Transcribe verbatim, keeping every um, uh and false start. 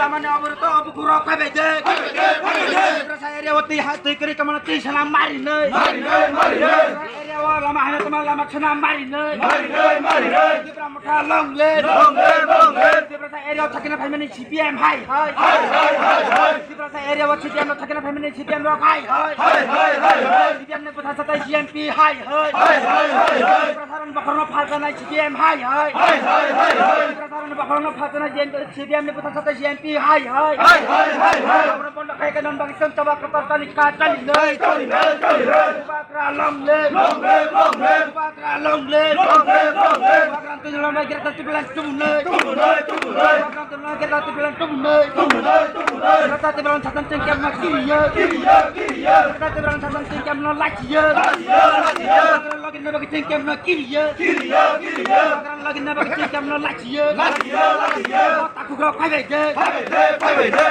Tamani oborito obukurok phaibai de. Tiprasa area o twi ha twi kwrwi tongmani twi sana mari nai. Mari nai, mari nai. Tiprasa area o lama hana tongmani lama sana mari nai. Mari nai, mari nai. Tipra Motha long live. Long live, long live. Tiprasa area o thakina phaimani C P M hai hai. Hai, hai, hai, hai. Tiprasa area o C P M o thakina phaimani C P M rok hai hai. Hai, hai, hai, hai. C P M ni bwtha satai C M P hai hai. Hai, hai, hai, hai. Tiprasa rang bokhorno phaltanai C P M hai hai. Hai, hai, hai, hai. Tiprasa rang bokhorno phaltanai C P M ni bwtha satai C M P hai hai. Hai, hai, hai, hai. Abro bondo khai kanon bagi song coba kotor tali ka tali nai. Tali nai, tali nai. Bubagra long live. Long live, long live. Bubagra long live. Long live, long live. Bubagra tu long live, kita tu bilang tu nai. Tu nai, tu nai. Bubagra tu long live, kita tu bilang tu nai. Tu nai, tu nai. Kita tu bilang satan cengkem na kiriya. Kiriya, kiriya. Kita tu bilang satan cengkem na lachiya. Lachiya, lachiya. Bubagra login na bagi cengkem na kiriya. Kiriya, kiriya. Bubagra login na bagi cengkem na lachiya. Lachiya, lachiya. Takugrok phaibai de. Phaibai de, phaibai de.